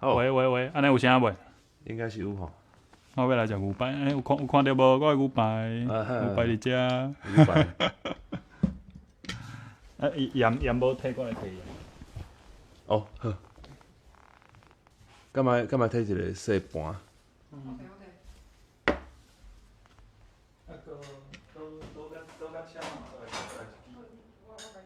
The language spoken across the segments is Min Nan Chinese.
好。喂喂喂，按呢有聲未？應該是有吼。我欲來食牛排，欸，有看著無？我的牛排，牛排佇遮。牛排。啊，鹽鹽無提過來提鹽。哦，好。敢愛敢愛提一个細盤？ OK OK。啊，閣刀刀佮刀佮叉嘛，再來一支。我我來。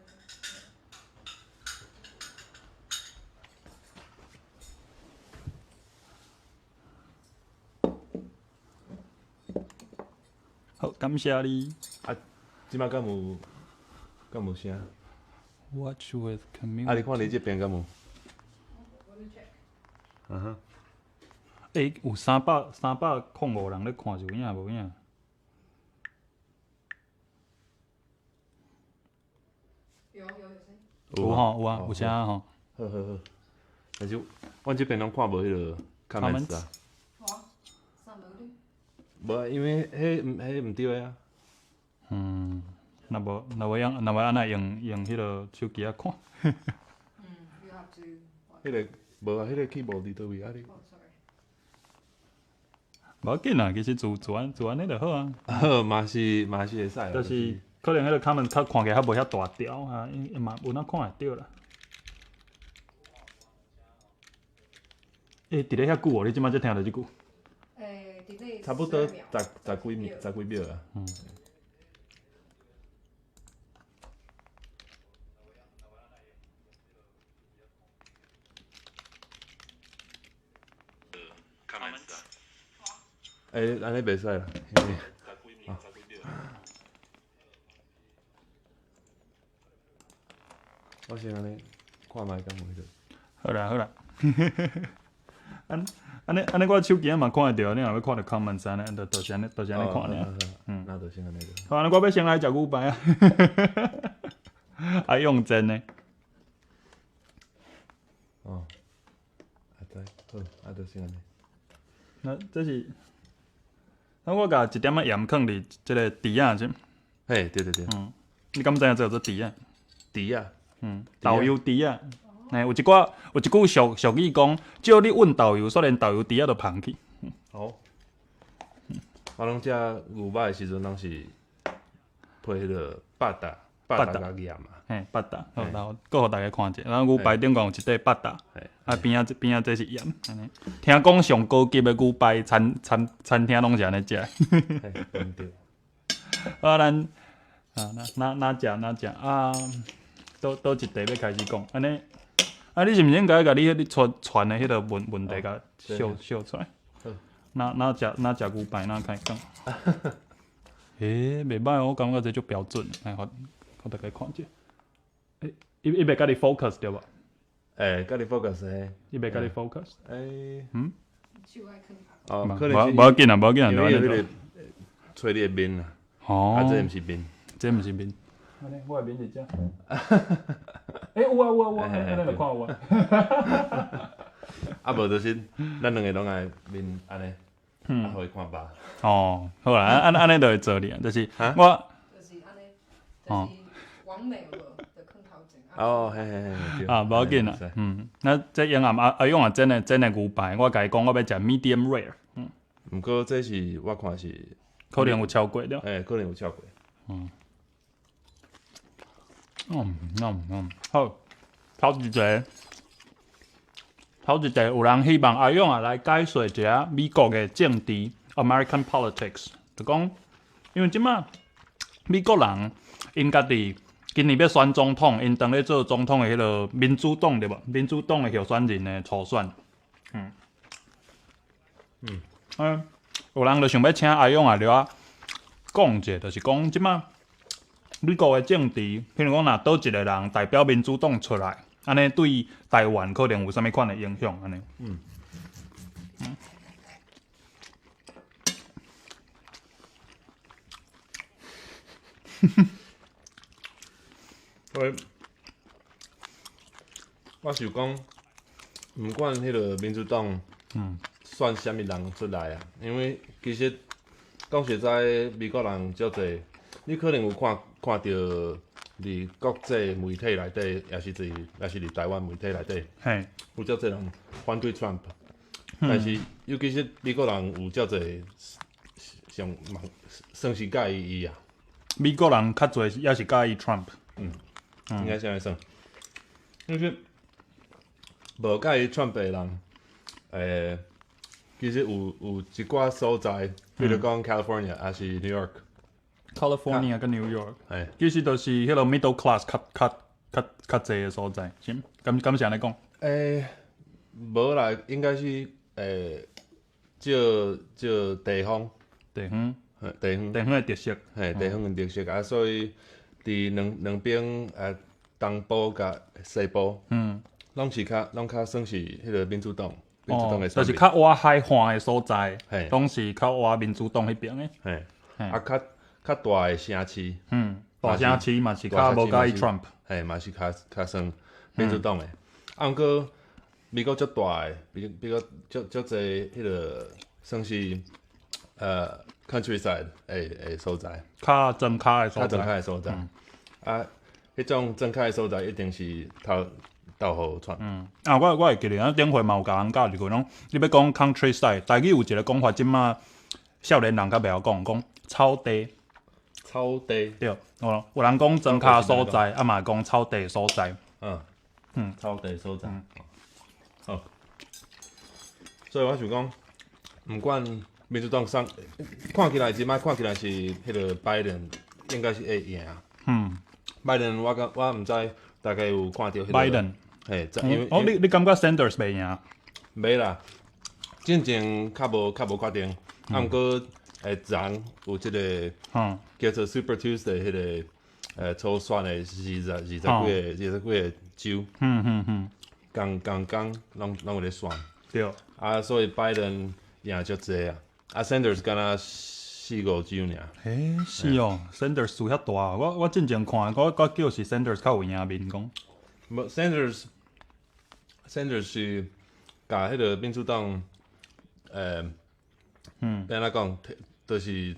好，感謝你。啊，這擺敢有敢有聲？ Watch with community。啊，你看你這邊敢有？我去 check。嗯哼。欸，有305人咧看，是有影無影？有有有聲。有吼，有啊，有聲吼。好好好。但是阮這邊攏看無彼个 comments 啊。哇，啥無咧？無啊，因為彼毋彼毋對的啊。嗯，若無若欲用若欲按呢用用彼个手機仔看。嗯，you have to。彼个無啊，彼个 keyboard 佇佗位啊？你。 Oh, sorry。無要緊啊，其實自自按自按呢就好啊。好，嘛是嘛是會使。就是可能彼个 comment 較看起來較無遐大條啊，伊嘛有哪看會著啦。欸，佇咧遐久哦，你這擺才聽著這句？欸，佇咧差不多十十幾秒，十幾秒啊。嗯。欸，按呢袂使啦，因為我先按呢看覓敢有彼个。好啦好啦，按按呢按呢，我手機仔嘛看會著，你若欲看著 comments 按呢，就就是按呢，就是按呢看爾。嗯，那就先按呢。好，按呢我欲先來食牛排啊！啊，用煎的。哦，啊知，好，啊就先按呢。那這是，那我共一點仔鹽囥佇這个豬仔是？嘿，對對對。嗯，你敢知影這叫做豬仔？豬仔。嗯，豆油豬仔。嘿，有一寡有一句俗俗語講，照你問豆油，煞連豆油豬仔都芳去。好。我攏食牛肉的時陣，攏是配彼个 butter，butter 佮鹽嘛。嘿，butter，好，然後閣予大家看者，然後牛排頂懸有一塊 butter，啊邊仔邊仔這是鹽，按呢。聽講上高級的牛排餐餐餐廳攏是按呢食。嘿，對。啊，咱啊，哪哪食哪食啊？佗佗一題欲開始講，按呢，啊，你是毋是應該共你彼傳傳的彼个問問題共秀秀出來？哪哪食哪食牛排哪開講？欸，袂䆀，我感覺這足標準，來，予予大家看者。欸，伊伊袂共你 focus 對無？欸，共你 focus 嘿。伊袂共你 focus。欸。嗯？哦，可能無無要緊啊，無要緊啊，因為有彼个揣你的面啊。哦。啊，這毋是面。這毋是面。按呢，我的面佇遮。欸，有啊有啊有啊，按呢就看有啊。啊，無就是咱兩个攏愛面按呢，啊，予伊看肉。哦，好啦，按按呢就會做哩啊，就是我。就是按呢，就是網美有無？就囥頭前。哦，嘿嘿嘿，啊，無要緊啦，嗯，那這用暗阿阿勇啊，煎的煎的牛排，我共伊講，我欲食 medium rare。嗯。毋過這是我看是，可能有超過了。欸，可能有超過。嗯。嗯嗯嗯，好，頭一個，頭一個有人希望阿勇啊來解說一下美國的政治（American politics），就講，因為這擺美國人𪜶家己今年欲選總統，𪜶當咧做總統的彼个民主黨對無？民主黨的候選人的初選，嗯，嗯，嗯，有人就想欲請阿勇啊著啊講者，就是講這擺美國的政治，譬如講，若佗一个人代表民主黨出來，按呢對台灣可能有啥物款的影響？按呢？嗯。嗯。我我想講，毋管彼个民主黨選啥物人出來啊，因為其實講實在，美國人足濟，你可能有看看著佇國際媒體內底，也是佇台灣媒體內底，有足濟人反對 Trump，但是尤其是美國人有足濟上嘛算是佮意伊啊。美國人較濟也是佮意 Trump。應該是按呢算。因為無佮意 Trump 的人，其實有一寡所在，比如講 California 抑是 New York， California 佮 New York，其實就是彼个 middle class 較濟的所在，是？敢是按呢講？無啦，應該是照地方，地方，地方，地方的特色。嘿，地方的特色啊，所以佇兩邊東部佮西部，攏較算是彼个民主黨的選民。就是較倚海岸的所在，攏是較倚民主黨彼邊的。嘿，啊，較大的城市，大城市嘛是較無佮意 Trump。嘿，嘛是較算民主黨的。啊，毋過美國足大的，比較足濟彼个算是countryside 的所在，較莊跤的所在。較莊跤的所在。啊，彼種莊跤的所在一定是投予 Trump。啊，我會記得啊，頂回嘛有共人教一句，攏你欲講 countryside，台語有一个講法，這馬少年人較袂曉講，講草地。草地。對，哦，有人講莊跤所在，啊嘛講草地所在。草地所在。好，所以我想講，毋管民主黨上，看起來這擺看起來是彼个拜登應該是會贏。拜登我毋知大家有看著彼個。拜登。嘿，因為哦，你感覺 Sanders 袂贏？袂啦，進前較無確定，啊，毋過昨有這个叫做 Super Tuesday 彼个初選的二十幾個州，仝仝工攏有咧選。啊，所以拜登贏足濟啊，啊 Sanders 敢若四五州爾。欸，是哦，Sanders 輸遐大，我進前看，我叫是 Sanders 較有贏面講。無 Sanders 是共彼个民主黨，欲按怎講，就是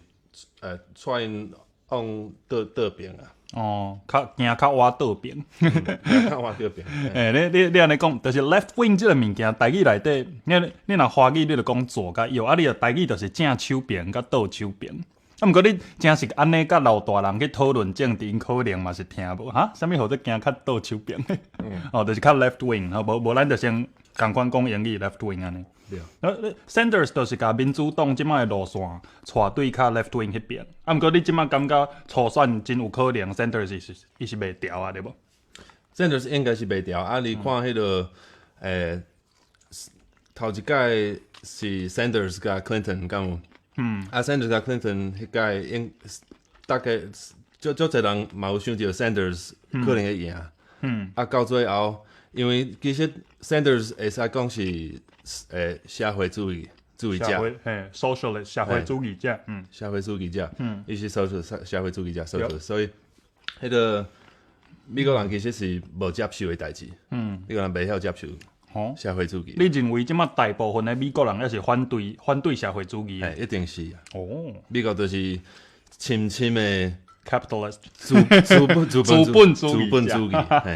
帶𪜶往倒邊啊。哦，較行較倚倒邊。較倚倒邊。欸，你按呢講，就是 left wing 這个物件，台語內底，你若華語你就講左佮右，啊，你若台語就是正手邊佮倒手邊。啊，毋過你真是按呢佮老大人去討論政治，𪜶可能嘛是聽無哈？啥物號做行較倒手邊？哦，就是較 left wing，吼，無咱就先仝款講英語 left wing 按呢。對。啊，Sanders 就是共民主黨這擺的路線帶對較 left wing 彼邊。啊，毋過你這擺感覺初選真有可能 Sanders 伊是袂牢啊，對無？Sanders 應該是袂牢啊！你看彼个頭一擺是 Sanders 佮 Clinton 敢有？啊，Sanders 佮 Clinton 彼擺應大概足濟人嘛有想著 Sanders 可能會贏。啊，到最後，因為其實 Sanders 會使講是社會主義者。社會嘿，socialist 社會主義者，社會主義者，伊是 social 社會主義者，social，所以彼个美國人其實是無接受的代誌，美國人袂曉接受社會主義。你認為這馬大部分的美國人抑是反對社會主義的？嘿，一定是啊。美國就是深深的 capitalist 資資本資本資本主義資本主義，嘿，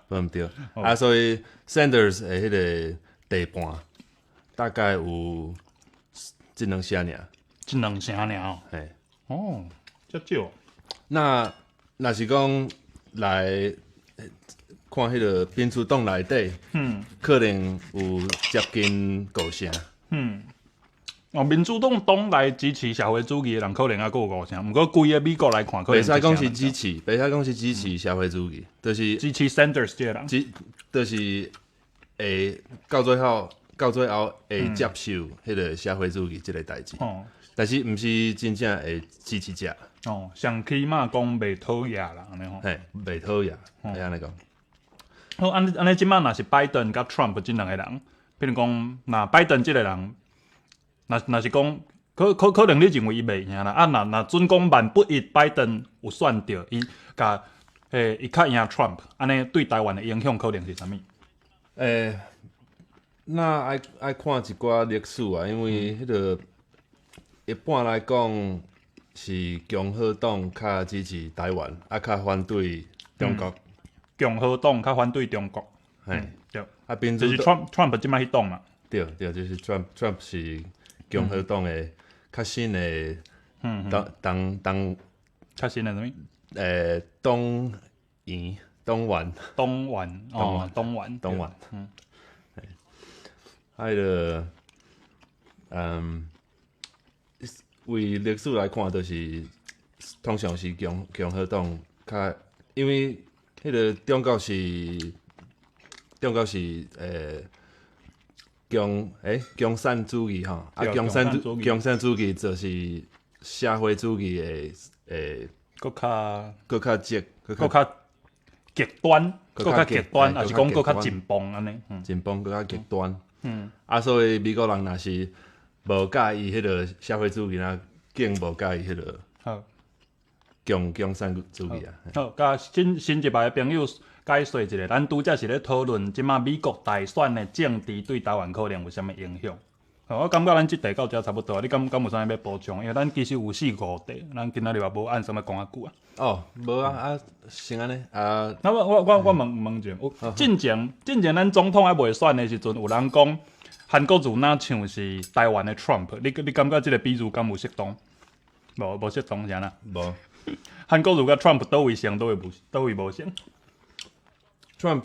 對毋對？啊，所以 Sanders 的彼个地盤大概有這兩成爾。這兩成爾哦。嘿。哦，遮少。那若是講來看彼个民主黨內底，可能有接近五成。哦，民主黨黨內支持社會主義的人可能猶閣有五成，毋過規个美國來看，可能袂使講是支持，袂使講是支持社會主義，就是支持 Sanders 這个人，就是會到最後會接受彼个社會主義這个代誌，但是毋是真正的支持者。哦，上起碼講袂討厭啦，按呢吼。嘿，袂討厭，會按呢講。好，按呢，這擺若是拜登佮 Trump 這兩个人，比如講，若拜登這个人，若是講，可能你認為伊袂贏啦，啊，若準講萬不一拜登有選著，伊共伊較贏 Trump，按呢對台灣的影響可能是啥物？那愛看一寡歷史啊，因為彼個一般來講，是共和黨較支持台灣，啊較反對中國。共和黨較反對中國。嘿，對。啊，民主就是 Trump 這擺彼黨嘛。對對，就是 Trump 是共和黨的較新的黨黨黨較新的啥物？黨員黨員。黨員哦，黨員。黨員。啊，彼个，為歷史來看，就是通常是共和黨較，因為彼个中國是共產主義吼，啊共產主義就是社會主義的閣較閣較激，閣較極端，閣較極端，抑是講閣較進步按呢？進步閣較極端。啊，所以美國人若是無佮意彼个社會主義，若更無佮意彼个共產主義啊。好，共新新入來的朋友解說一下，咱拄才是咧討論這擺美國大選的政治對台灣可能有啥物影響。我感覺咱這題到遮差不多，你敢有啥物欲補充？因為咱其實有四五題，咱今仔日嘛無按啥物講較久啊。哦，無啊，啊，先按呢啊。那我問問者，有進前咱總統猶未選的時陣，有人講韓國瑜若像是台灣的 Trump，你感覺這個比喻敢有適當？無適當是按怎？無。韓國瑜佮 Trump 佗位像，佗位無像？Trump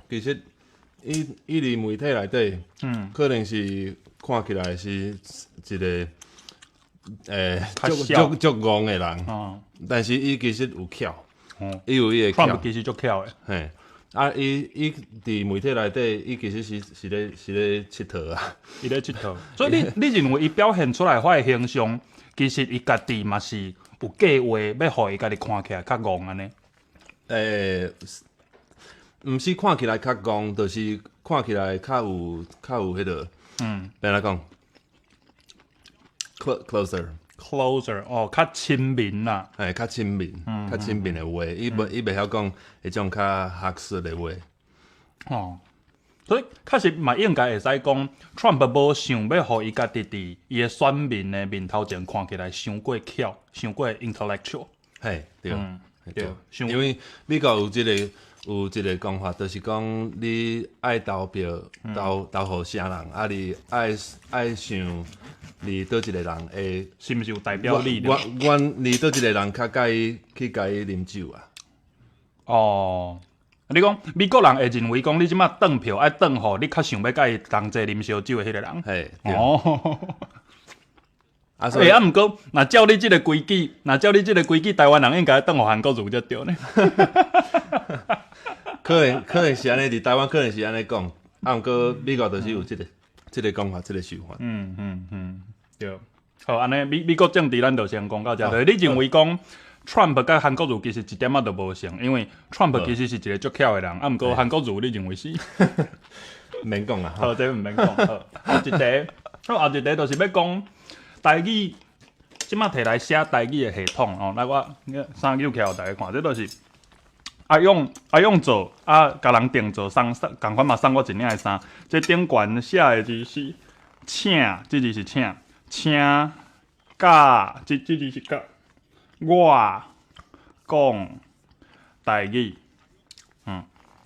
其實伊佇媒體內底，可能是看起來是一個足足足戇的人，但是伊其實有巧，伊有伊的巧。 Trump 其實足巧的。嘿，啊，伊佇媒體內底，伊其實是咧𨑨迌啊。伊咧𨑨迌，所以你認為伊表現出來彼个形象，其實伊家己嘛是有計劃欲予伊家己看起來較戇按呢？毋是看起來較戇，就是看起來較有彼個，欲按怎講？closer。 closer 哦，較親民啦。嘿，較親民，較親民的話，伊袂曉講彼種較學術的話。哦，所以確實嘛應該會使講，Trump 無想欲予伊家己佇伊的選民的面頭前看起來傷過巧，傷過 intellectual。嘿，對，對，因為美國有一個講法，就是講你愛投票投予啥人，啊你愛想你佗一個人會是毋是有代表你？阮你佗一個人較佮意去共伊啉酒啊？哦，你講美國人會認為講你這擺轉票愛轉予你較想欲佮伊同齊啉燒酒的彼個人。嘿，哦。啊，欸，啊，毋過，若照你這个規矩，若照你這个規矩，台灣人應該轉予韓國瑜才對呢。可能是按呢，佇台灣可能是按呢講，啊，毋過美國就是有這個講法，這個想法。嗯嗯嗯，對。好，按呢美國政治咱就先講到遮。你認為講 Trump 佮韓國瑜其實一點仔都無像，因為 Trump 其實是一個足巧的人，啊，毋過韓國瑜你認為是？免講啊。好，這毋免講。好，後一題，好，後一題就是欲講台語，這擺提來寫台語的系統哦。來，我衫搝起來予大家看，這就是阿勇做啊，共人訂做送送，仝款嘛送我一領的衫。這頂懸寫的字是請，這字是請，請佮，這字是佮，我講台語，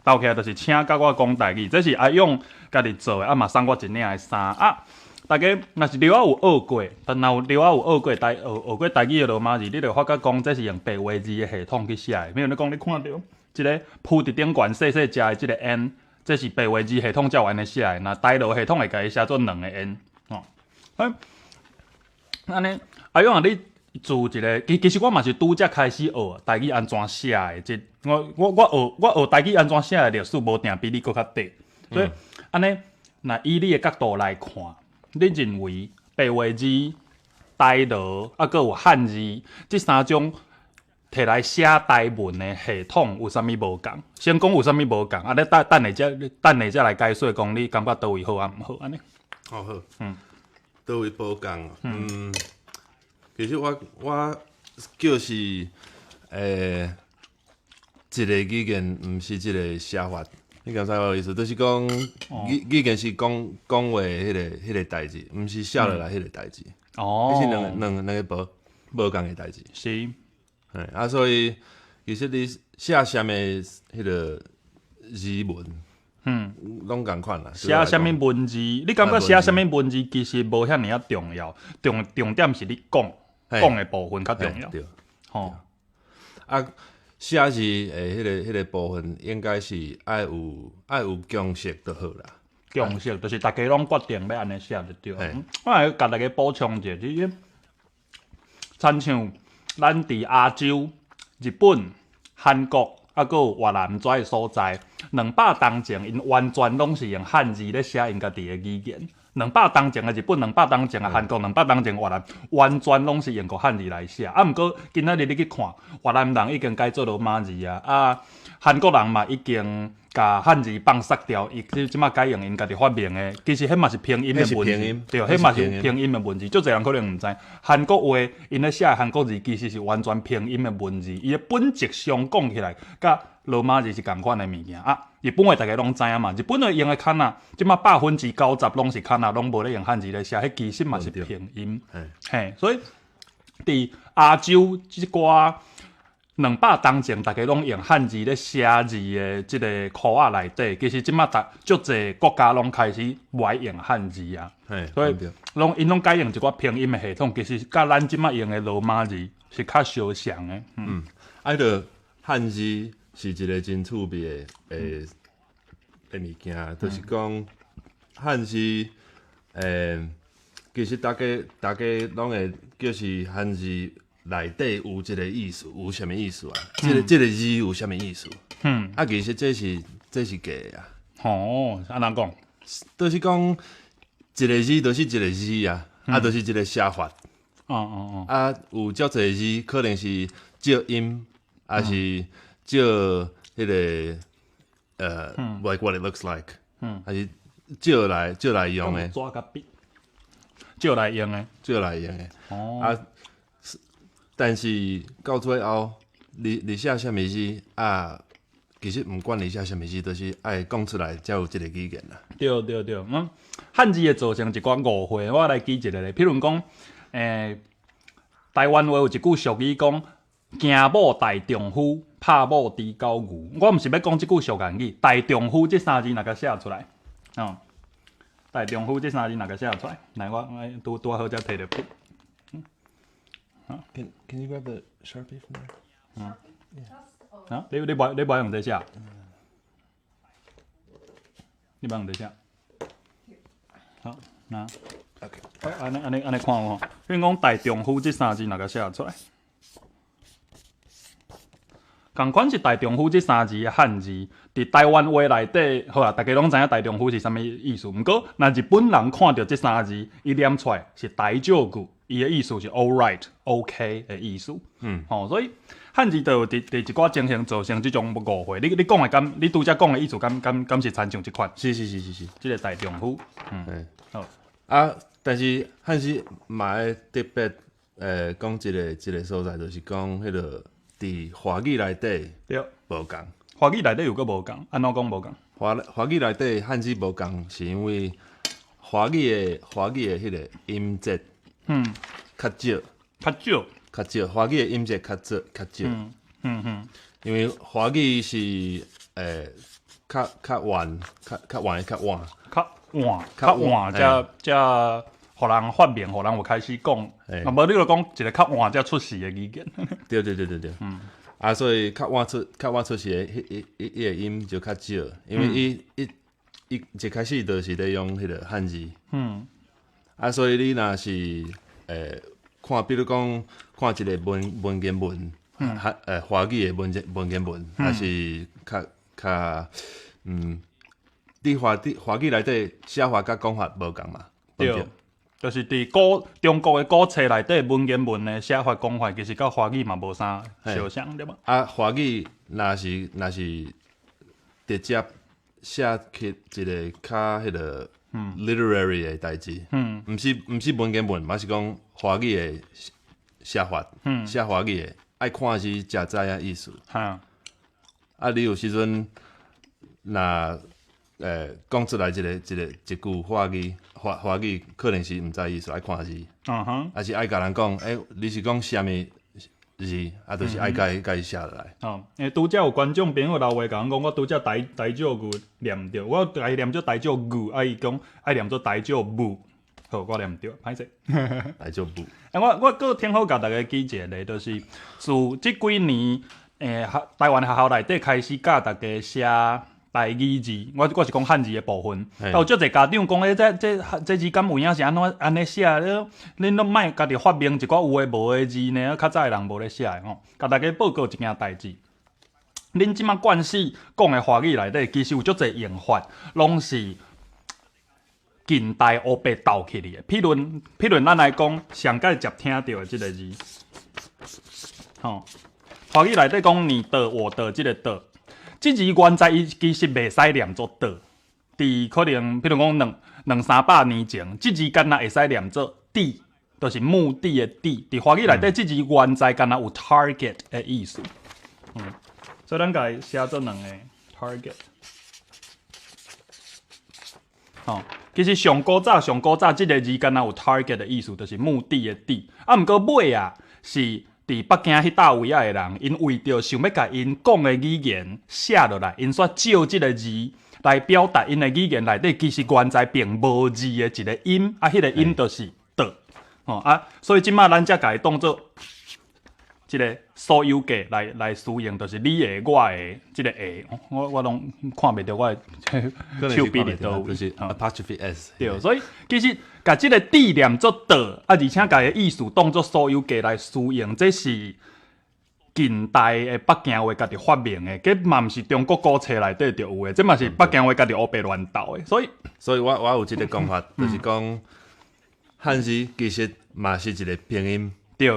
鬥起來就是請佮我講台語。這是阿勇家己做的，啊嘛送我一領的衫啊。大家若是了有學過，但若有了有學過台學過台語的羅馬字，你就發覺講這是用白話字的系統去寫的。比如你講，你看著這个鋪佇頂懸細細隻的這个 N，這是白話字系統才有按呢寫的。若台羅系統會共伊寫做兩个 N 吼。欸，按呢，阿勇啊，你自一个其實我嘛是拄才開始學台語按怎寫的。這我學台語按怎寫的歷史無定比你閣較短，所以按呢，若以你的角度來看，你認為白話字、台羅啊，閣有漢字這三種提來寫台文的系統有啥物無仝？先講有啥物無仝，啊，你等下才來解說，講你感覺佗位好抑毋好按呢？哦好，佗位無仝？其實我就是，一個語言毋是一個寫法，你敢知我意思？就是講語言是講講話彼個代誌，毋是寫落來彼個代誌。這是兩個無。無仝的代誌。嘿，啊，所以其實你寫啥物彼個字文，攏仝款啦。寫啥物文字？你感覺寫啥物文字其實無遐爾仔重要，重點是你講講的部分較重要。對。吼。啊，寫字的彼個部分應該是愛有共識就好啦。共識就是大家攏決定欲按呢寫就對。我來共大家補充一下，就是親像咱佇亞洲、日本、韓國，啊，閣有越南遮的所在，200冬前，𪜶完全攏是用漢字咧寫𪜶家己的語言。兩百冬前的日本，兩百冬前的韓國，兩百冬前越南，完全攏是用國漢字來寫。啊，毋過今仔日你去看，越南人已經改做羅馬字啊，啊，韓國人嘛已經共漢字放捒掉，伊這馬改用𪜶家己發明的，其實彼嘛是拼音的文字，對，彼嘛是拼音的文字。足濟人可能毋知，韓國話𪜶咧寫的韓國字其實是完全拼音的文字，伊的本質上講起來，佮羅馬字是仝款的物件啊。日本話大家攏知影嘛，日本話用的較若，這馬90%攏是較若，攏無咧用漢字咧寫，彼其實嘛是拼音。嘿，所以佇亞洲這寡兩百冬前，大家攏用漢字咧寫字的這个箍仔內底，其實這馬逐足濟國家攏開始無愛用漢字啊。所以攏𪜶攏改用一寡拼音的系統，其實佮咱這馬用的羅馬字是較相像的。啊，彼个漢字是一個真趣味的物件，就是講漢字，其實大家攏會就是漢字內底有一個意思，有啥物意思啊？這個字有啥物意思？啊，其實這是假的啊。哦，按怎講？就是講一個字就是一個字啊，啊，就是一個寫法。啊，有足濟字可能是借音，還是借彼個like what it looks like，還是借來用的。紙佮筆，借來用的，借來用的。啊，但是到最後，你寫啥物字啊？其實毋管你寫啥物字，都是愛講出來才有這个語言啦。對對對，漢字會造成一寡誤會，我來舉一個例，譬如講，台灣話有一句俗語講：驚某大丈夫，拍某豬狗牛。我毋是欲講這句俗諺語，大丈夫這三字若共寫出來，哦，大丈夫這三字若共寫出來，來我拄拄好才提著筆。 Can you grab the Sharpie from there? 啊，你無愛用這寫？你無愛用這寫？好，那 OK。按呢看有吼，比如講大丈夫這三字若共寫出來，仝款是大丈夫這三字的漢字，佇台灣話內底，好啊，大家攏知影大丈夫是啥物意思。毋過，若日本人看著這三字，伊念出來是大丈夫，伊的意思是 all right、OK 的意思。吼，所以漢字就有佇一寡情形造成這種誤會。你講的敢，你拄才講的意思敢是親像這款？是是是是是。這个大丈夫。好。啊，但是漢字嘛愛特別講一個所在，就是講彼个佇華語內底無仝。華語內底又閣無仝，按怎講無仝？華語內底漢字無仝，是因為華語的彼个音節，較少，較少，較少，華語的音節較少，較少。因為華語是較晚，較晚較晚，較晚，較晚，才才予人發明，予人有開始講。啊，無你就講一个較晚才出世的語言。對對對對對。啊，所以較晚出世的，彼个音就較少，因為伊一開始就是咧用彼个漢字。啊，所以你若是看，比如講看一个文言文，華語的文言文，還是較佇華語內底寫法佮講法無仝嘛？對，就是佇古中國的古冊內底文言文的寫法講法，其實佮華語嘛無啥相像，對無？啊，華語若是直接寫去一个較彼个 literary 的代誌，毋是文言文，嘛是講華語的寫法，寫華語的愛看時才知影意思。啊，你有時陣若講出來一句華語，可能是毋知意思，愛看字。抑是愛共人講，你是講啥物字？啊，就是愛共伊寫落來。哦，拄才有觀眾朋友留話共阮講，我拄才台少語念毋著，我共伊念做台少語，啊伊講愛念做台少母，好，我念毋著，歹勢。台少母。我閣挺好共大家舉一個例，就是自這幾年，台灣學校內底開始教大家寫台語字，我是講漢字的部分。有足濟家長講，這字敢有影是按怎按呢寫？恁攏莫家己發明一寡有的無的字呢？較早的人無咧寫的吼。共大家報告一件代誌，恁這馬慣勢講的華語內底，其實有足濟用法，攏是近代烏白鬥起來的。譬如，咱來講上蓋捷聽著的這个字，吼，華語內底講你的、我的這个的。這字原在伊其實袂使念做的，佇可能，譬如講兩三百年前，這字敢若會使念做地，就是目的的地。佇華語內底，這字原在敢若有 target 的意思。所以咱共伊寫做兩個 target。吼，其實上古早，這个字敢若有 target 的意思，就是目的的地。啊，毋過尾啊是佇北京彼搭位仔的人，𪜶為著想欲共𪜶講的語言寫落來，𪜶煞借這个字來表達𪜶的語言內底其實原在並無字的一个音，啊，彼个音就是的，吼啊，所以這馬咱才共伊當做這个所有格來使用，就是你的、我的這个的，我攏看袂著我的手筆佇佗位，就是 apostrophe s。對，所以其實共這个地念做的，啊，而且共伊的意思當做所有格來使用，這是近代的北京話家己發明的，這嘛毋是中國古冊內底就有的，這嘛是北京話家己烏白亂鬥的，所以，所以我有這个講法，就是講漢字其實嘛是一个拼音。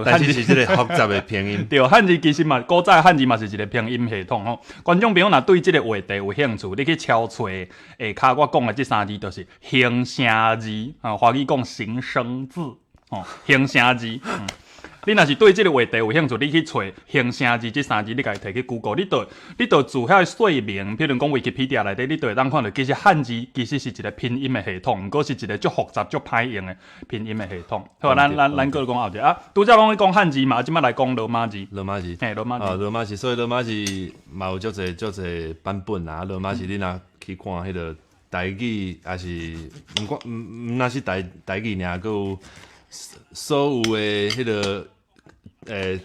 但是是這个複雜的拼音。對，漢字其實嘛，古早漢字嘛是一个拼音系統吼。觀眾朋友若對這个話題有興趣，你去敲揣下跤我講的這三字就是形聲字，啊，華語講形聲字，吼，形聲字。你若是對這个話題有興趣，你去揣形聲字這三字，你共伊提去 Google，你就自遐說明，譬如講 Wikipedia 內底，你就會當看著，其實漢字其實是一个拼音的系統，毋過是一个足複雜、足歹用的拼音的系統。好，咱閣講後一个啊，拄才攏咧講漢字嘛，這馬來講羅馬字。羅馬字，嘿，羅馬字。哦，羅馬字，所以羅馬字嘛有足濟足濟版本啊。羅馬字你若去看彼个台語，抑是毋管毋毋若是台語爾，閣有所有的彼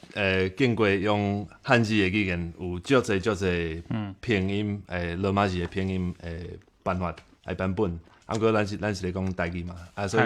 个經過用漢字的語言，有足濟足濟拼音，羅馬字的拼音的辦法的版本。啊，毋過咱是咧講台語嘛，啊，所以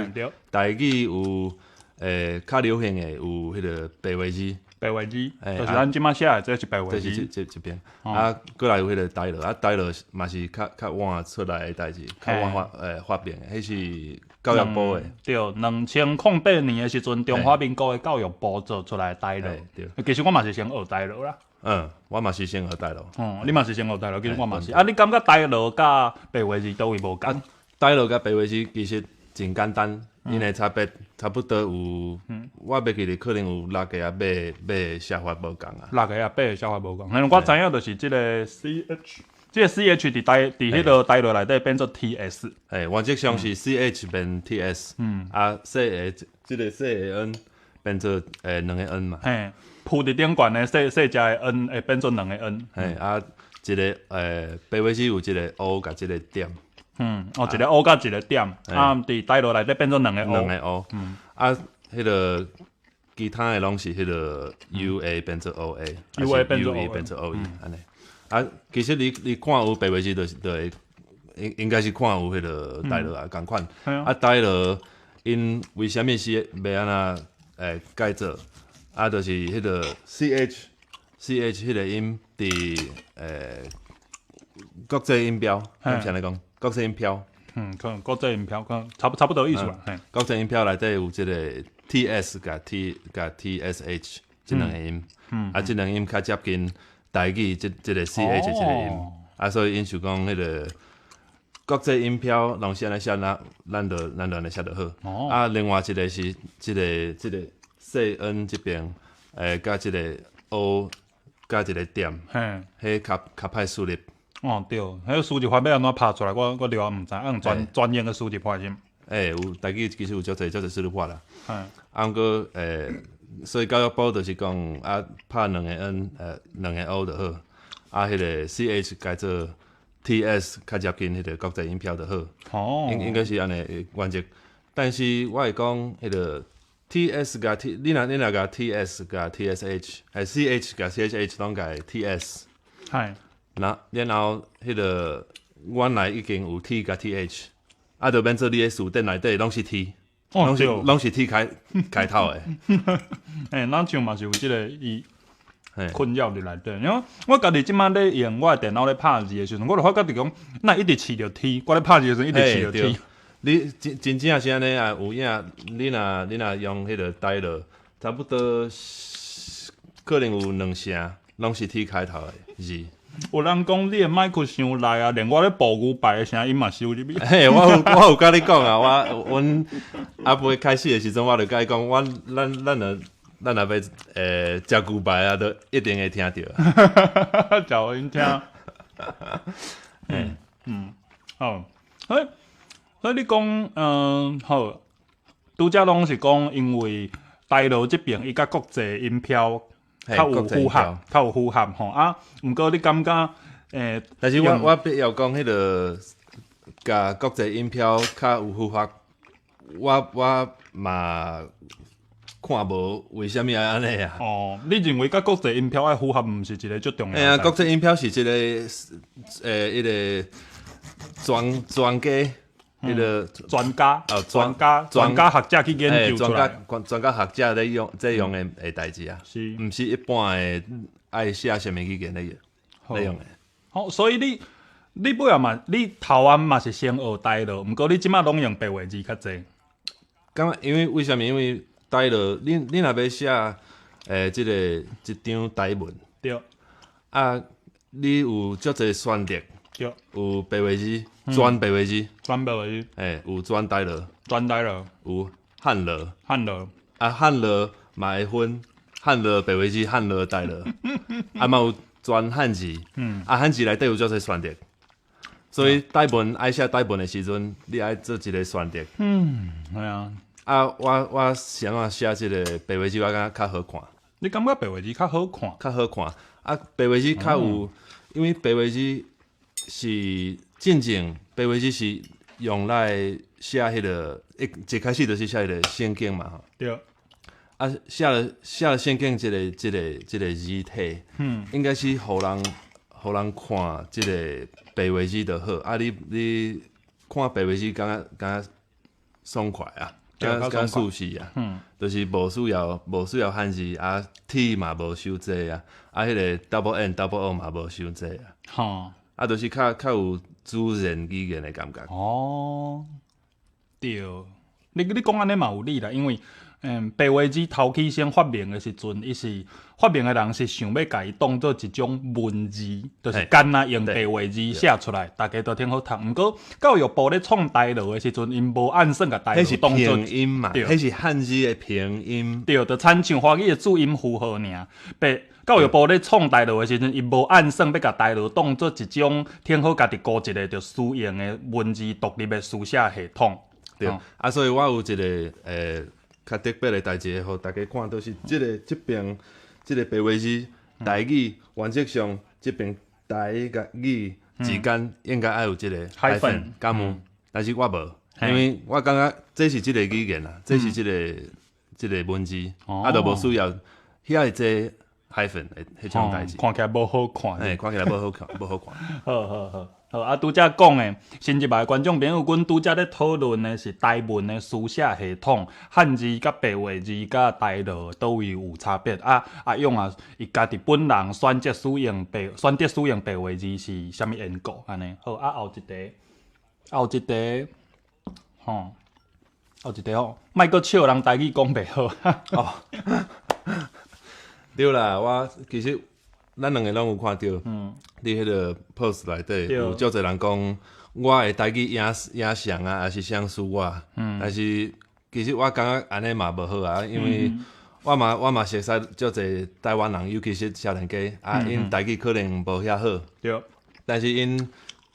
台語有較流行的有彼个白話字，白話字，就是咱這馬寫的這是白話字，這是這邊。啊，閣來有彼个台羅，啊，台羅嘛是較晚出來的代誌，較晚發明的，彼是教育部的。對，2008年的時陣，中華民國的教育部做出來台羅。對，其實我嘛是先學台羅啦。嗯，我嘛是先學台羅。嗯，你嘛是先學台羅，其實我嘛是。啊，你感覺台羅佮白話字佗位無仝？台羅佮白話字其實真簡單，𪜶的差別差不多有，我袂記得可能有六个啊八個寫法無仝啊。六个啊八个寫法無仝。因為我知影就是這个 CH，這个 CH 佇彼个台羅內底變做 TS。嘿，原則上是 CH 變 TS，啊，細个這个細个 N 變做兩个 N 嘛。嘿，鋪佇頂懸的細細隻的 N 會變做兩个 N。嘿，啊，一个白話字有一个 O 共一个點。哦，一个 O 佮一个點，啊，佇台羅內底變做兩個 O。兩个 O。啊，彼个其他的攏是彼个 UA 變做 OA， UA 變做 UE 變做 OE 按呢。啊，其實你看有白話字就是會應該是看有彼个台羅啊仝款。啊，台羅𪜶為啥物是欲按怎改做？啊，就是彼个 CH 彼个音佇國際音標，按呢講？國際音標。嗯，可能國際音標，可能差不多意思啦。國際音標內底有這个 TS 共 T 共 TSH 這兩个音，啊，這兩个音較接近台語這个 CH 這个音，啊，所以𪜶想講彼个國際音標攏是按呢寫，咱就按呢寫就好。啊，另外一个是這个細 N 這邊，佮這个 O 佮一个點，彼較歹處理。哦對，彼個輸入法欲按怎拍出來，我著也毋知，按專用的輸入法是？欸，有台語其實有足濟足濟輸入法啦。啊，毋過所以教育部就是講啊，拍兩個 N，兩個 O 就好。啊，彼個 CH 改做 TS 較接近彼個國際音標就好。應該是按呢原則。但是我會講彼個 TS 共 T，你若共 TS 共 TSH，CH 共 CHH 攏改 TS。然後彼個原來已經有 T 共 TH，啊，就變做你的詞典內底攏是 T，攏是 T 開頭的。欸，咱像嘛是有這个伊困擾佇內底，因為我家己這擺咧用我的電腦咧拍字的時陣，我就發覺著講，哪一直試著 T，我咧拍字的時陣一直試著 T。你真正是按呢啊，有影，你若用彼个台羅，差不多可能有兩成攏是 T 開頭的字。有人講你的麥克傷內啊，連我咧報牛排的聲音嘛收入去。嘿，我有共你講啊，阮猶未開始的時陣，我就共伊講，阮咱咱若咱若欲食牛排啊，都一定會聽著。食予𪜶聽。嗯，好，所以你講，好，拄才攏是講，因為台羅這邊伊佮國際音標較有符合，較有符合吼啊。毋過你感覺，但是我必要講彼个共國際音標較有符合，我嘛看無為啥物愛按呢啊？哦，你認為佮國際音標愛符合，毋是一个足重要？嘿啊，國際音標是一个彼个專家，彼个專家，專家學者去研究出來，專家學者咧用這用的代誌啊，毋是一般的愛寫啥物語言咧用的。好，所以你尾仔嘛，你頭仔嘛是先學台羅，毋過你這擺攏用白話字較濟。感覺因為為啥物？因為台羅，你若欲寫這个一張台文，啊，你有足濟選擇，有白話字，全白話字，全白話字，有全台羅，全台羅，有漢羅，漢羅，啊，漢羅嘛會分漢羅白話字、漢羅台羅，啊嘛有全漢字，啊漢字內底有足濟選擇，所以台文愛寫台文的時陣，你愛做一个選擇，係啊。啊，我是按怎寫這个白話字，我感覺較好看。你感覺白話字較好看？較好看。啊，白話字較有，因為白話字是真正白話字是用來寫彼个一開始就是寫彼個聖經嘛吼。啊，寫了聖經這個字體，應該是予人看這个白話字就好。啊，你看白話字，感覺爽快啊！較舒適啊，就是無需要漢字啊，T 嘛無傷濟啊，啊，彼个 double N double O 嘛無傷濟啊，啊，就是較有自然語言的感覺。哦，對，你講按呢嘛有理啦，因為白話字頭起先發明的時陣，伊是發明的人是想欲共伊當做一種文字，就是干焦用白話字寫出來，大家都挺好讀。毋過教育部咧創台羅的時陣，𪜶無按算共台羅當做拼音嘛，彼是漢字的拼音。對，就親像華語的注音符號爾。白教育部咧創台羅的時陣，伊無按算欲共台羅當做一種挺好家己孤一个就使用的文字獨立的書寫系統。對，啊，所以我有一个較特別的代誌，予大家看，就是這个這邊這个白話字台語原則上這邊台佮語之間應該愛有這个 hyphen 敢有？但是我無，因為我感覺這是這个語言啊，這是這个文字，啊，就無需要遐濟 hyphen 的彼種代誌。看起來無好看。嘿，看起來無好看，無好看。好好好。好啊，拄才講的新入來觀眾朋友，阮拄才咧討論的是台文的書寫系統，漢字佮白話字佮台羅佗位有差別？啊，阿勇啊，伊家己本人選擇使用白話字是啥物緣故？按呢好啊，後一題，吼，後一題吼，莫閣笑人台語講袂好。哦，對啦，我其實咱兩个攏有看著，佇彼个 post 內底有足濟人講我的台語影像啊，抑是啥輸我，但是其實我感覺按呢嘛無好啊，因為我嘛熟似足濟台灣人，尤其是少年家啊，𪜶台語可能無遐好。但是𪜶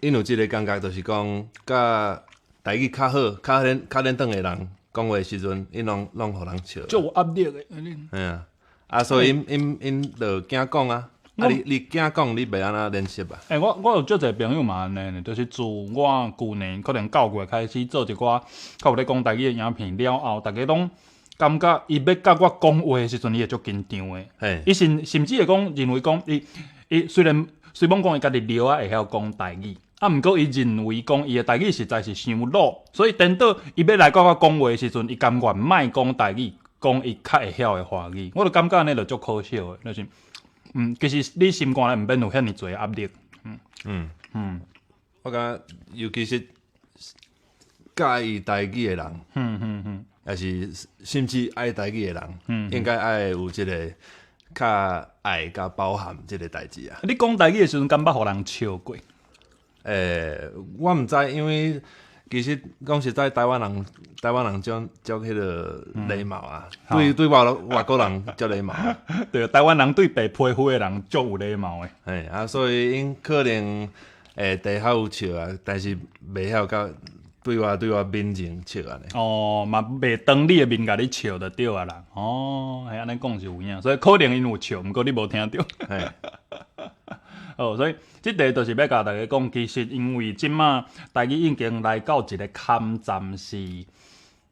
有這个感覺，就是講佮台語較好、較輪轉的人講話的時陣，𪜶攏予人笑。足有壓力的。嘿啊，啊，所以𪜶就驚講啊。啊你驚講，你袂按怎練習啊？欸，我有足濟朋友嘛按呢呢，就是自我舊年可能9月開始做一寡較有咧講台語的影片了後，逐家攏感覺伊欲佮我講話的時陣，伊會足緊張的。伊甚至會講認為講，伊雖然罔講伊家己著啊會曉講台語，啊，毋過伊認為講伊的台語實在是傷魯，所以顛倒伊欲來佮我講話的時陣，伊甘願莫講台語，講伊較會曉的華語。我就感覺按呢就足可笑的，就是。其實你心肝內毋免有遐爾濟壓力。我感覺尤其是佮意台語的人，抑是甚至愛台語的人，應該愛有這个較愛佮包含這个代誌啊。你講台語的時陣，敢捌予人笑過？我毋知，因為其實講實在，台灣人足彼个禮貌啊，對外國人足禮貌。對，台灣人對白皮膚的人足有禮貌的。嘿，啊，所以𪜶可能會底下有笑啊，但是袂曉到對我面前笑按呢。哦，嘛袂當你的面共你笑就對啊啦。哦，嘿，按呢講是有影，所以可能𪜶有笑，毋過你無聽著。嘿。哦，所以這題就是欲共大家講，其實因為這馬台語已經來到一个坎站是，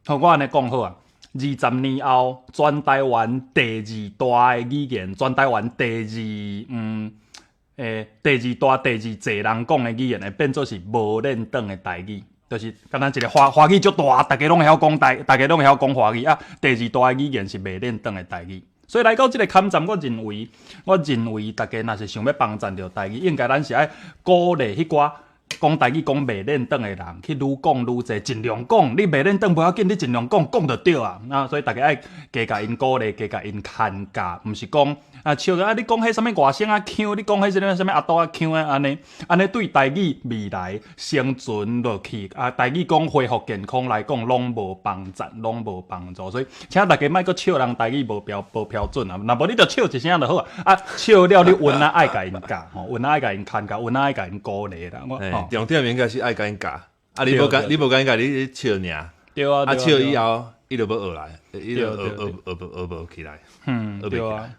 好，我按呢講好啊。20年後，全台灣第二大的語言，全台灣第二，第二大、第二濟人講的語言，會變做是無輪轉的台語，就是敢若一个華語足大，逐家攏會曉講台，逐家攏會曉講華語啊。第二大的語言是袂輪轉的台語。所以來到這个坎站，我認為，逐家若是想欲幫贊著台語，應該咱是愛鼓勵彼寡講台語講袂輪轉的人，去愈講愈濟，盡量講。你袂輪轉無要緊，你盡量講，講就對啊。啊，所以逐家愛加共𪜶鼓勵，加共𪜶牽教，毋是講啊笑啊！你講彼啥物外省仔腔，你講彼啥物啥物阿杜仔腔啊，按呢按呢對台語未來生存落去啊，台語講恢復健康來講，攏無幫贊，攏無幫助。所以，請大家莫閣笑人台語無標準啊！若無你就笑一聲就好啊。啊，笑了你溫仔愛共𪜶教，吼，溫仔愛共𪜶牽教，溫仔愛共𪜶鼓勵啦。我重點應該是愛共𪜶教，啊，你無共𪜶教，你笑爾。對啊，啊笑以後，伊就欲學來，伊就學無起來。對啊，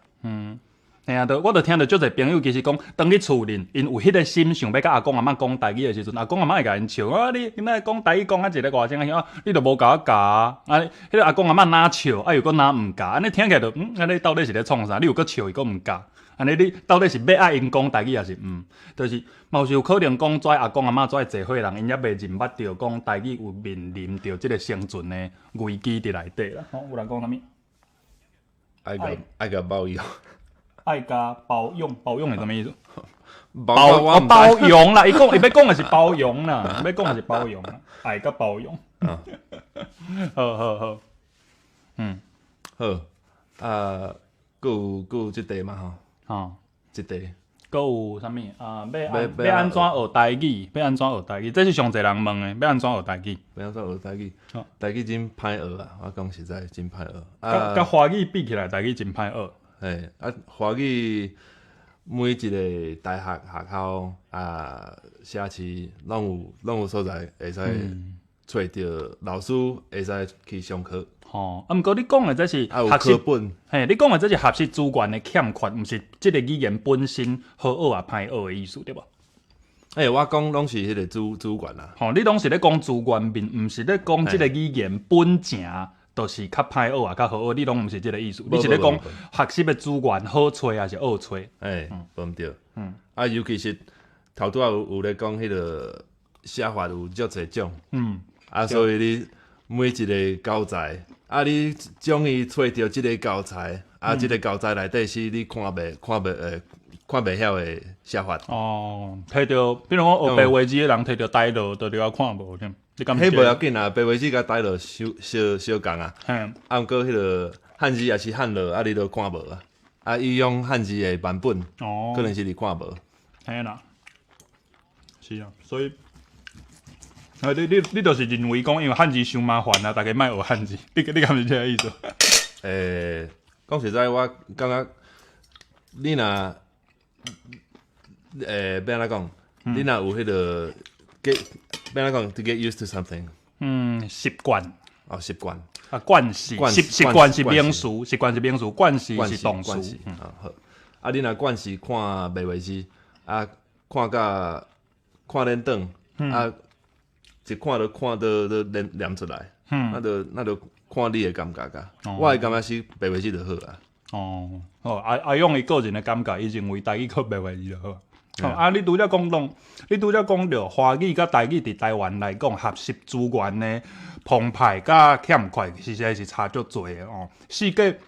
嘿啊，就我就聽著足濟朋友其實講，當去厝裡，𪜶有彼个心想欲佮阿公阿嬤講台語的時陣，阿公阿嬤會共𪜶笑啊！你哪會講台語講啊一个外省仔腔，你就無共我教啊！啊，彼个阿公阿嬤若笑，啊又閣若毋教，按呢聽起來就按呢到底是咧創啥？你又閣笑，伊閣毋教，按呢你到底是欲愛𪜶講台語，抑是毋？就是嘛有可能講，遮阿公阿嬤遮濟歲人，𪜶猶未認捌著講台語有面臨著這个生存的危機佇內底啦。吼，有人講啥物？愛共包養。愛共包養，包養是啥物意思？包容啦，伊講伊欲講的是包容啦，欲講的是包容啦，愛佮包容。好好好，好，啊，閣有這題嘛吼？吼，這題。閣有啥物啊？欲按怎學台語？欲按怎學台語？這是上濟人問的，欲按怎學台語？欲按怎學台語？台語真歹學啊！我講實在真歹學。佮華語比起來，台語真歹學。嘿，啊，華語每一个大學學校啊，社區攏有所在會使揣著老師，會使去上課。吼，啊，毋過你講的這是學習本，嘿，你講的這是學習資源的欠缺，毋是這个語言本身好學抑歹學的意思，對無？欸，我講攏是彼个資源啊。吼，你攏是咧講資源面，毋是咧講這个語言本正。就是較歹學啊，較好學，你攏毋是這个意思。你是咧講學習的資源好揣抑是惡揣？欸，無毋對。啊，尤其是頭拄仔有咧講彼个寫法有足濟種。啊，所以你每一个教材，啊，你將伊揣著這个教材，啊，這个教材內底是你看袂曉的寫法。哦，摕著，比如講學白話字的人摕著台樂，就著愛看無添。彼無要緊啊，白話字佮台樂相相仝啊。啊，毋過彼个漢字抑是漢樂，啊，你都看無啊。啊，伊用漢字的版本，可能是你看無。嘿啦，是啊，所以，啊，你就是認為講，因為漢字傷麻煩啊，逐家莫學漢字，你敢是這个意思？講實在，我感覺你若，欲按怎講？你若有彼个 get，欲按怎讲，to get used to something。嗯，習慣。哦，習慣。啊，慣勢，習慣是名詞，習慣是名詞，慣勢是動詞。啊好，啊，你若慣勢看白話字，啊，看甲看連轉，啊，一看就看到都念念出來，那就看你的感覺噶。我的感覺是白話字就好啊。哦，好，阿勇伊個人的感覺，伊認為台語閣白話字就好。啊，你拄才講著華語佮台語佇台灣來講，學習資源的澎湃佮欠缺，實在是差足濟的哦。世界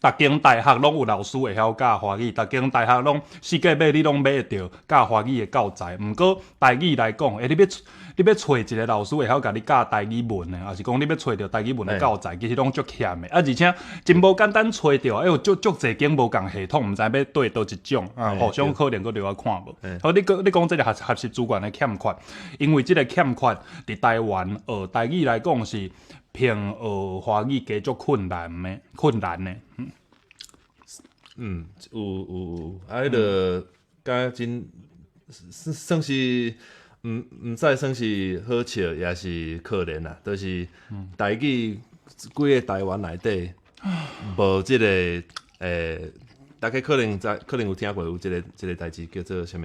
逐間大學攏有老師會曉教華語，逐間大學攏四界買你攏買會著教華語的教材。毋過台語來講，欸，你欲揣一個老師會曉共你教台語文的，抑是講你欲揣著台語文的教材，其實攏足欠的。啊，而且真無簡單揣著，欸，有足足濟間無仝系統，毋知欲對佗一種啊，互相可能閣著愛看無。好，你講這个學習資源的欠缺，因為這个欠缺佇台灣學台語來講是比學華語加足困難的。嗯，有有有，啊，彼个敢真算算是毋知算是好笑，抑是可憐啦，就是台語規个台灣內底無這个大家可能知，可能有聽過有這个代誌叫做啥物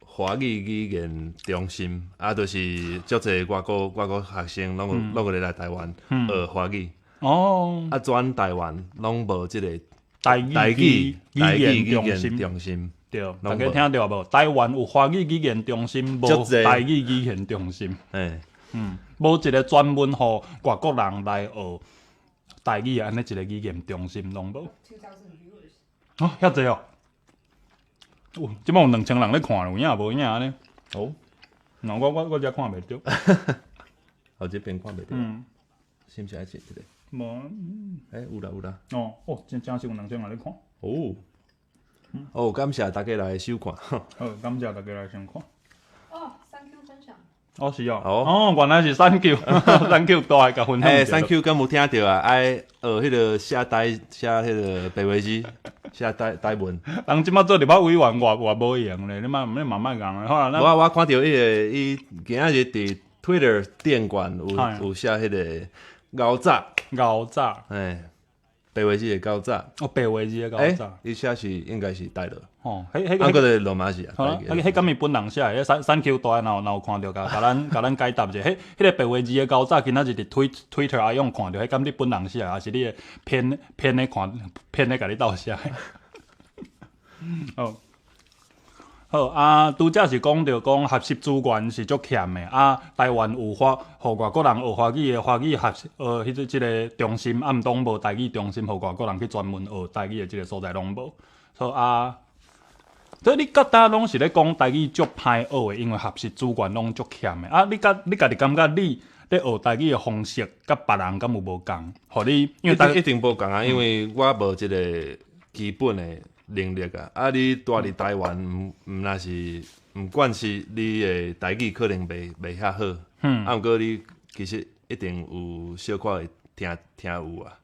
華語語言中心，啊，就是足濟外國學生攏有來台灣學華語。啊，全台灣攏無這個台語語言中心。中心。對，大家聽著無？台灣有華語語言中心，無台語語言中心。無一個專門予外國人來學台語按呢一個語言中心攏無。哦，遐濟哦！哦，這擺有2000人咧看，有影無影呢？哦，那我遮看袂著。哦，這邊看袂著。是毋是愛這個？無。欸，有啦有啦。哦哦，真是有2000人咧看。哦。哦，感謝大家來收看。好，感謝大家來收看。哦，三 Q 分享。哦，是哦。哦，原來是三 Q，三 Q 都來共分享。欸，三 Q 敢有聽著啊？愛學彼个寫彼个白話字，寫台文。人這擺做立法委員，偌無閒咧，你嘛莫講。好啦，我看著彼个伊今仔日佇 Twitter 頂懸有寫彼个𠢕早。𠢕早。欸，白話字的𠢕早。哦，白話字的𠢕早。伊寫是應該是台語。哦，彼彼啊，閣是羅馬字啊。好，彼敢伊本人寫的？彼三 Q 大若有看著，共咱解答一下。彼个白話字的𠢕早，今仔日佇 Twitter 阿勇看著，彼敢你本人寫的，抑是你的編的看編的共你鬥寫的？好，好啊，拄才是講著講學習資源是足欠的啊。台灣有法予外國人學華語的華語學習彼個這个中心，啊，毋當無台語中心，予外國人去專門學台語的這个所在攏無。所以啊，所以你覺得攏是咧講台語足歹學的，因為學習資源攏足欠的。啊，你家己感覺你咧學台語的方式，佮別人敢有無仝？予你因為一定無仝啊，因為我無這個基本的能力啊。啊，你蹛佇台灣，毋若是毋管是你的台語可能袂遐好，啊，毋過你其實一定有小可會聽聽有啊。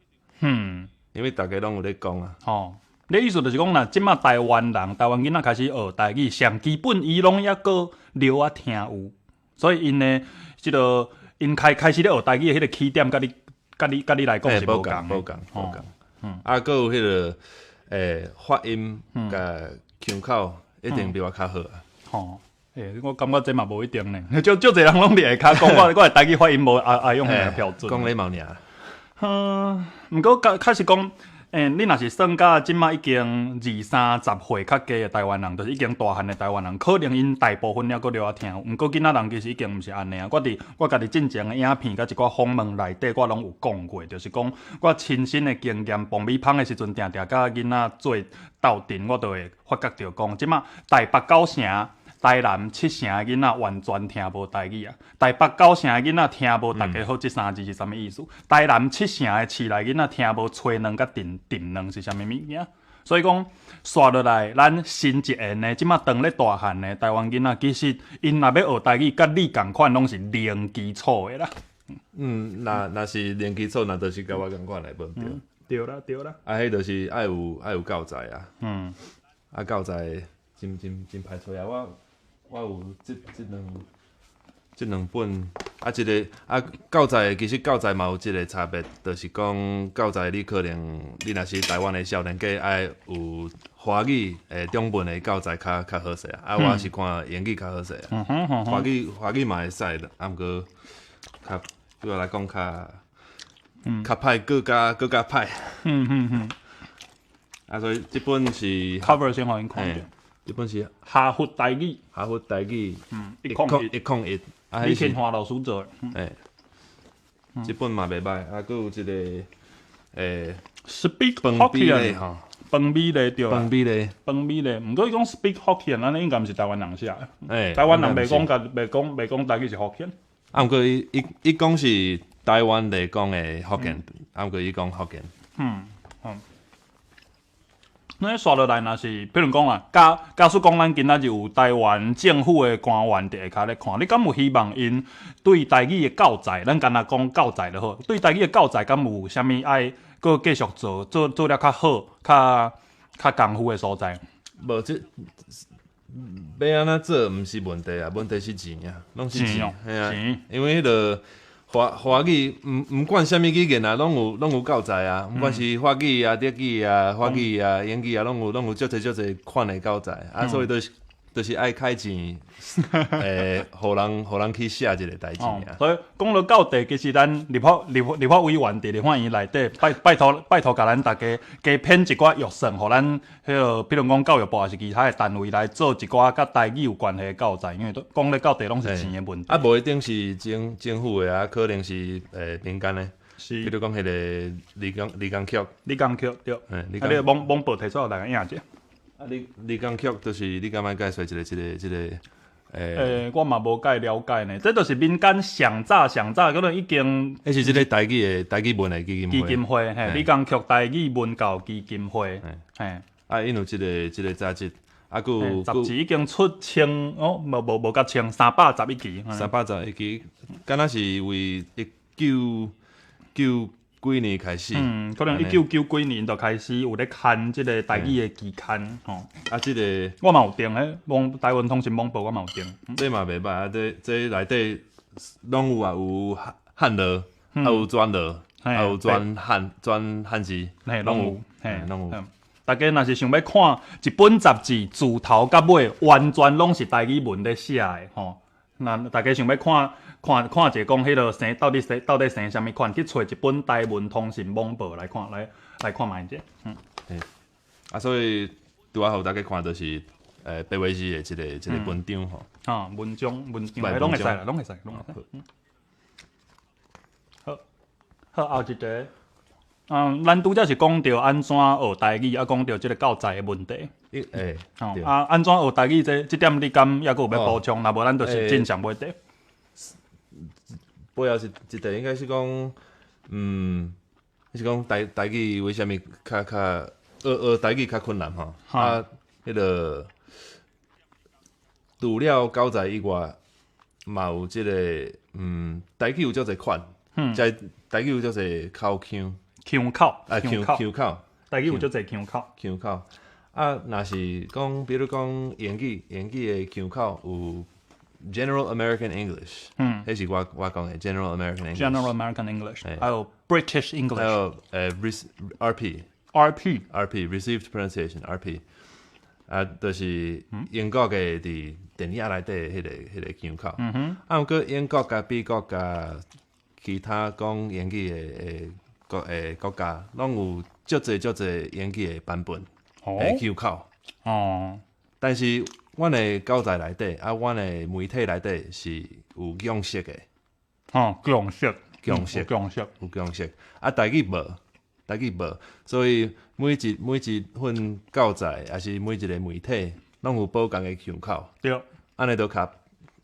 因為逐家攏有咧講啊。吼，你意思就是講，若這馬台灣人、台灣囡仔開始學台語，上基本伊攏猶閣著愛聽有，所以𪜶的這个𪜶開始咧學台語的彼个起點，佮你來講是無仝。無仝，無仝。啊，閣有彼个發音佮腔口一定比我較好啊。吼，欸，我感覺這嘛無一定呢。足足濟人攏佇下跤講我，我的台語發音無阿勇彼个標準。講禮貌爾。嗯，毋過確實講，欸，你若是算甲這馬已經二三十歲較低的台灣人，就是已經大漢的台灣人，可能𪜶大部分猶閣著愛聽。毋過囡仔人其實已經毋是按呢啊。我佇我家己進前的影片佮一寡訪問內底，我攏有講過，就是講我親身的經驗，爆米香的時陣，定定佮囡仔做鬥陣，我就會發覺著講，這馬台北九城、台南七城的囡仔完全聽無台語啊！台北九城的囡仔聽無大家好這三字是啥物意思？台南七城的市內囡仔聽無炊卵佮燉燉卵是啥物物件？所以講，紲落來，咱新一代的這馬當咧大漢的台灣囡仔，其實𪜶若欲學台語，佮你仝款攏是零基礎的啦。嗯，若是零基礎，那就是佮我仝款的無對。對啦對啦。啊，彼就是愛有教材啊。啊，教材。真真真歹揣啊！我有這兩本，啊，這个啊教材其實教材嘛有這个差別，就是講教材你可能你若是台灣的少年家，愛有華語的中文的教材較好勢啊，啊，我是看英語較好勢啊。華語嘛會使，啊，毋過較對我來講較歹，閣較歹。啊，所以這本是 cover 先予𪜶看著。這本是哈佛台語，哈佛台語101，101，啊，李天華老師做的。欸，這本嘛袂䆀，啊，閣有一个 Speak 飯比咧吼，飯米咧對。飯米咧，飯米咧，毋過伊講 Speak Hokkien，按呢應該毋是台灣人寫的。欸，台灣人袂講台語是福建。啊，毋過伊講是台灣來講的福建，啊，毋過伊講福建。那煞落來，若是比如講啦，假使講咱今仔日有台灣政府的官員佇下跤咧看，你敢有希望𪜶對台語的教材，咱干焦講教材就好，對台語的教材敢有啥物愛閣繼續做了較好、較功夫的所在？無，這欲按怎做毋是問題啊，問題是錢啊，攏是錢，嘿啊，因為彼个華語毋管啥物語言啊，攏有教材啊，毋管是法語啊、德語啊、法語啊、英語啊，攏有足濟款的教材啊，所以就是愛開錢，予人去寫這个代誌啊。所以講到到底，其實咱立法委員佇立法院內底，拜託，共咱大家加編一寡預算，予咱彼个，比如講教育部抑是其他的單位來做一寡佮台語有關係的教材，因為講咧到底攏是錢的問題。啊，無一定是政府的啊，可能是民間的。比如講彼个李剛曲，李剛曲對。啊，你網報提出來來影者。啊，李剛曲就是你敢欲介紹一個？欸，我嘛無介了解呢，這就是民間上早可能已經。彼是這个台語文的基金會。基金會，嘿，李剛曲台語文教基金會，嘿。啊，𪜶有這个雜誌，啊，閣有雜誌已經出千哦，無甲千311期。311期，敢若是為一九九幾年開始，嗯，可能一九九幾年就開始有咧刊這个台語的期刊，吼。啊，這个我嘛有訂，彼網台灣通訊網報我嘛有訂。這嘛袂䆀啊，這內底攏有啊，有漢字，啊有轉字，啊有轉漢字，嘿，攏有，嘿，攏有。大家若是想欲看一本雜誌，自頭到尾完全攏是台語文咧寫的，吼。那大家想欲看一下，講彼个生到底生啥物款，去揣一本台文通訊網報來看，來看覓者。嗯。啊，所以拄仔予大家看就是白話字的這個文章吼。啊，文章，攏會使啦，攏會使，攏會使。好，好，後一個，咱拄才是講著按怎學台語，啊，講著這个教材的問題。欸，啊，按怎學台語這這點你敢猶閣有欲補充？若無咱就是進上尾題。背後是一題，應該是講，是講台語為啥物較學台語較困難吼？啊，彼个除了教材以外，嘛有這个，台語有足濟款，這台語有足濟口腔，腔口，啊，腔口，台語有足濟腔口，腔口。啊，若是講，比如講英語，英語的腔口有 General American English，彼是我講的 General American English，General American English，還有 British English，還有RP， RP， RP Received Pronunciation RP，啊，就是英國的佇電影內底彼个腔口。啊，毋過英國佮美國佮其他講英語的國家，攏有足濟足濟英語的版本的腔口。但是阮的教材內底，啊，阮的媒體內底是有共識的。哦，共識，共識，共識，有共識。啊，台語無，台語無，所以每一份教材，抑是每一个媒體，攏有無仝的腔口。按呢就較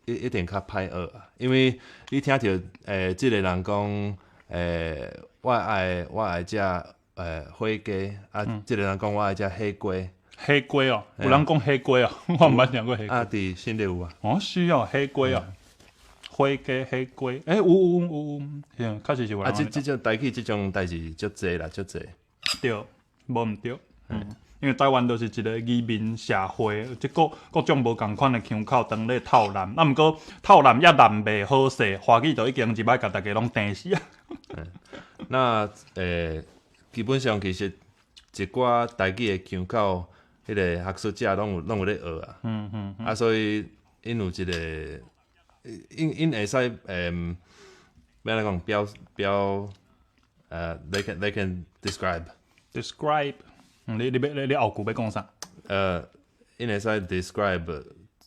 一定較歹學啊，因為你聽著這个人講，我愛食火雞，啊，這个人講我愛食火鍋。火鍋哦，有人講火鍋哦，我毋捌聽過火鍋。啊，佇新竹有啊。哦，是哦，火鍋哦，火雞火鍋，欸，有，嘿，確實是有人。啊，這種台語這種代誌足濟啦，足濟。對，無毋對。因為台灣就是一個移民社會，這各各種無仝款的腔口當咧透濫，啊，毋過透濫也濫袂好勢，華語就已經一擺共大家攏釘死啊。那基本上其實一寡台語的腔口，彼個學術者攏有咧學啊。啊，所以𪜶有一個，𪜶會使欲按怎講表表they can describe describe，你後句欲講啥？𪜶會使 describe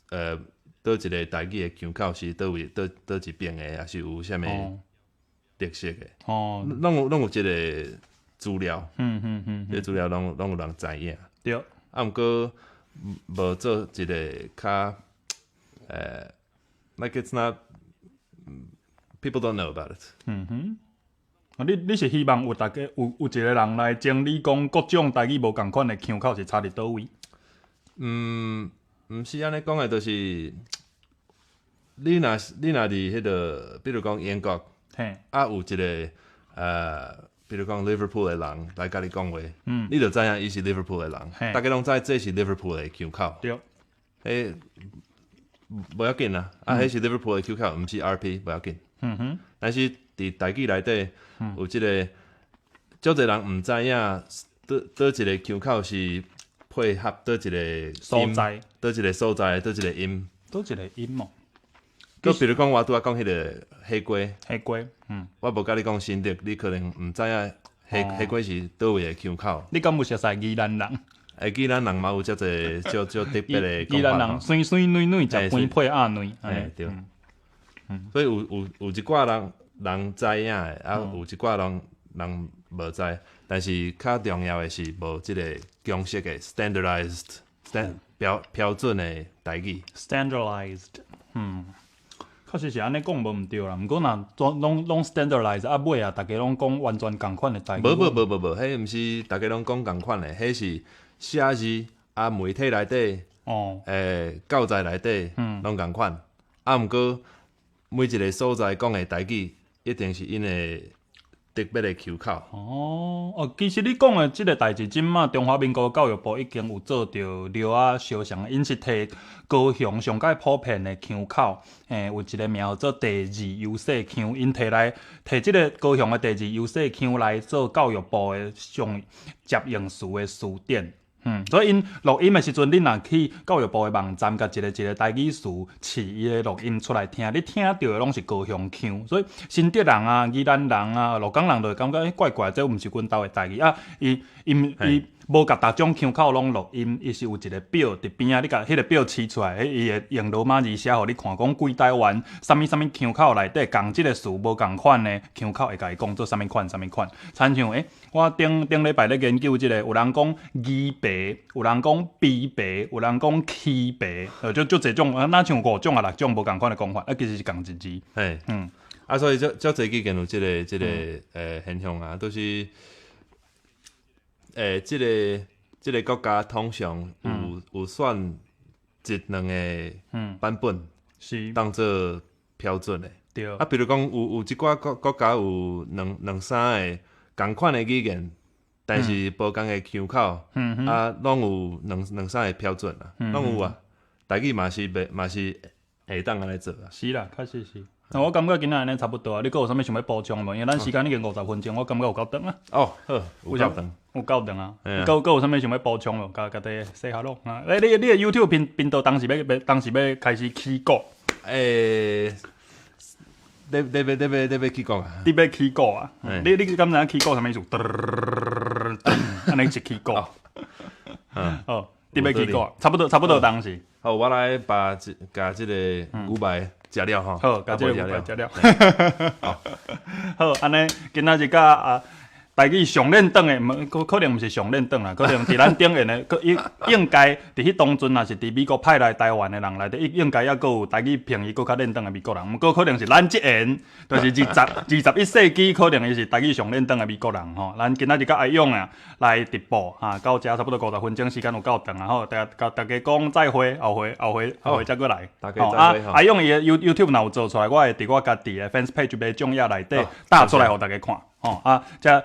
佗一個台語的腔口是佗位佗佗一邊的，抑是有啥物特色的？攏有這個資料，這個資料攏有人知影。啊，毋過無做一個較like it's not people don't know about it。啊，你是希望有大家有一個人來整理講各種台語無仝款的腔口是差佇佗位？嗯，毋是按呢講的，就是你若佇彼個，比如講英國，啊有一個比如講 Liverpool 的人來共你講話，你就知影伊是 Liverpool 的人，大家攏知這是 Liverpool 的腔口。彼無要緊啊，啊，彼是 Liverpool 的腔口，毋是 RP，無要緊。但是佇台語內底有這個，足濟人毋知影佗佗一個腔口是配合佗一個所在，佗一個所在，佗一個音，佗一個音哦。閣比如講，我拄仔講彼個火鍋，火鍋，我無共你講新竹，你可能毋知影火鍋是佗位的腔口。你敢有熟似宜蘭人？欸，宜蘭人嘛有遮濟足足特別的宜蘭人媠媠軟軟，食飯配鴨卵。嘿，對。所以有一寡人知影的，啊，有一寡人無知，但是較重要的是無這個共識的 standardized 標準的台語。 standardized，確實是按呢講無毋對啦。毋過若攏 standardize 啊，尾啊，逐家攏講完全仝款的台語。無無無無無，彼毋是逐家攏講仝款的，彼是寫字啊，媒體內底，教材內底，攏仝款。啊，毋過每一個所在講的台語，一定是𪜶的特別的腔口。哦，其實你講的這個代誌，這馬中華民國教育部已經有做著著仔相像，𪜶是提高雄上蓋普遍的腔口，有一個名叫做第二優勢腔，𪜶提來提這個高雄的第二優勢腔來做教育部的上接用詞的詞典。所以𪜶錄音的時陣，你若去教育部的網站，共一個一個台語詞試伊的錄音出來聽，你聽著的攏是高雄腔。所以新竹人啊、宜蘭人啊、鹿港人就會感覺怪怪，這毋是阮兜的台語啊。伊無共逐種腔口攏錄音，伊是有一個表佇邊仔，你共彼個表試出來，伊會用羅馬字寫予你看，講規台灣啥物啥物腔口內底仝這個詞無仝款的腔口會共伊講做啥物款啥物款。親像我頂頂禮拜咧研究這個，有人講魚白，有人講豬白，有人講起白，就足濟種，啊，若像五種啊六種無仝款的講法，啊，其實是仝一字。啊，所以足足濟已經有這個現象啊，都是這個國家通常有選一兩個版本當做標準的。啊，比如講有一寡國家有兩三個仝款的語言，但是無仝的腔口，啊，攏有兩三個標準啊，攏有啊。台語嘛是袂嘛是會當按呢做啊。是啦，確實是。那我感覺今仔按呢差不多啊，你閣有啥物想欲補充無？因為咱時間已經50分鐘，我感覺有夠長啊。哦，好，有夠長。有夠長啊！閣有啥物想欲補充無？共大家 say hello 啊！你的 YouTube 頻道當時欲開始起鼓？你欲起鼓啊？你欲起鼓啊？你敢知影起鼓啥物意思？按呢一起鼓。哦，你欲起鼓？差不多當時。好，我來把這共這個牛排食了吼。好，共這個牛排食了。好，好，按呢今仔日共啊。台語上輪轉的，毋可能毋是上輪轉啦，可能佇咱頂緣的，可應該佇彼當陣，若是佇美國派來台灣的人內底，應該猶閣有台語朋友閣較輪轉的美國人，毋過可能是咱這緣，就是21世紀，可能伊是台語上輪轉的美國人吼。咱今仔日佮阿勇啊來直播哈，到遮差不多50分鐘時間有夠長啊吼，共大家講再會，後回再閣來。大家再會。阿勇伊的 YouTube 若有做出來，我會佇我家己的 fans page 馬眾野內底打出來予大家看吼啊，遮。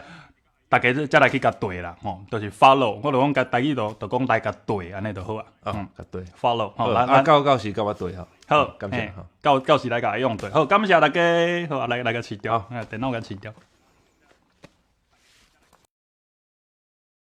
逐家才來去共綴啦，吼，就是 follow，我就講共台語就講來共綴，按呢就好啊。哦，共綴。 follow，好，啊，到時共我綴吼。好，感謝。到時來共阿勇綴。好，感謝大家，好，來來共飼掉，電腦共飼掉。